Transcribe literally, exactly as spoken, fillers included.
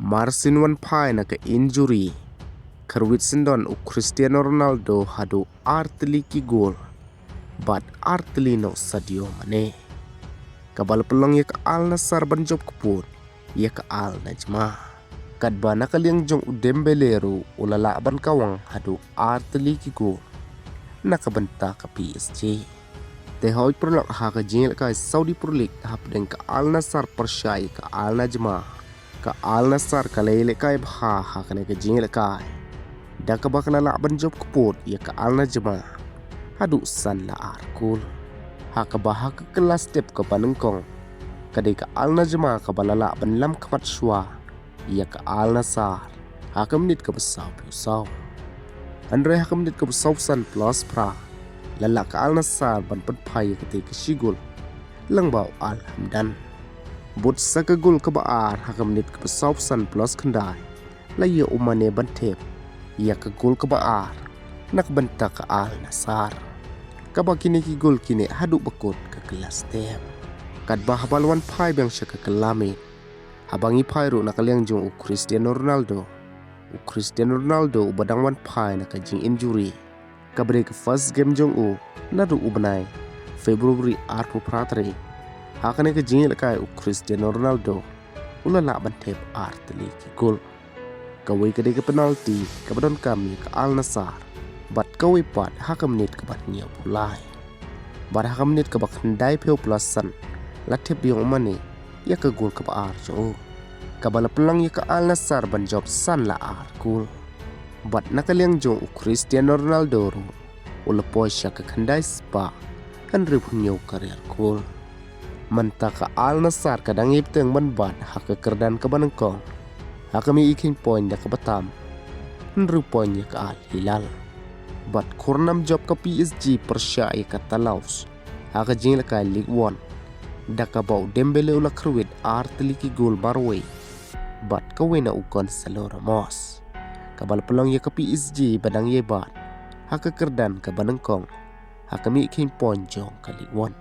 Marsien wan phai na ka injury, kharwit syndon u Cristiano Ronaldo haduh artylli ki gol bad artylli noh Sadio Mane. Kaba la pynlong ïa ka Al Nassr ban jop kput ïa ka Al Najma. Katba na ka liang jong u Dembele ruh u la lah ban kawang haduh artylli ki gol na ka bynta ka P S G. Te hoi paralok, ha ka jingïalehkai Saudi Pro League hapdeng ka Al Nassr pyrshah ïa ka Al Najma, ka Al Nassr ka la ïalehkai bha ha kane ka jingïalehkai, da kaba ka la lah ban jop kput ïa ka Al Najma haduh san la ar gol. Ha kaba ha ka kylla step kaba nyngkong, ka dei ka Al Najma kaba la lah ban lam khmat shuwa ïa ka Al Nassr ha ka minit kaba sawphew saw. Hynrei ha ka minit kaba sawphew san plus phra, la lah ka Al Nassr ban pynphai ïa katei ka shi gol lyngba u Al Hamdan. Bud sa ka gol kaba ar ha ka minit kaba sawphew san plus khyndai, la ïoh u Mane ban thep ïa ka gol kaba ar na ka bynta ka Al Nassr. Kaba kine ki gol kine haduh ba kut ka kylla step. Katba haba la wan phai biang sha ka kylla miet, haba ngi phai ruh na ka liang jong u Cristiano Ronaldo, u Cristiano Ronaldo uba dang wan phai na ka jing-injury, kaba dei ka first game jong u naduh u bnai February arphew phra tarik. Ha kane ka jingïalehkai u Cristiano Ronaldo u la lah ban thep artylli ki gol. Kawei ka dei ka penalty kaba donkam ïa ka Al Nassr, bad kawei pat ha ka minit kaba hynñiewphew lai. Bad ha ka minit kaba khyndaiphew plus san, la thep biang u Mane ïa ka gol kaba ar jong u, kaba la pynlong ïa ka Al Nassr ban jop san la ar gol. Bad na ka liang jong u Cristiano Ronaldo ruh, u la poi sha ka khyndai spah hynriewphew hynñiew career gol. Mynta ka Al Nassr ka dang ïai bteng ban bat ha ka kyrdan kaba nyngkong ha ka mih ïa kheiñ point da kaba tam hynriew point ïa ka Al Hilal. Bad khurnam jop ka P S G pyrshah ïa ka Toulouse ha ka jingïalehkai Ligue One, da kaba u Dembele u la kharwit artylli ki gol marwei bad kawei na u Gonzalo Ramos, kaba la pynlong ïa ka P S G ba dang ïai bat ha ka kyrdan kaba nyngkong ha ka mih kheiñ point jong ka Ligue One.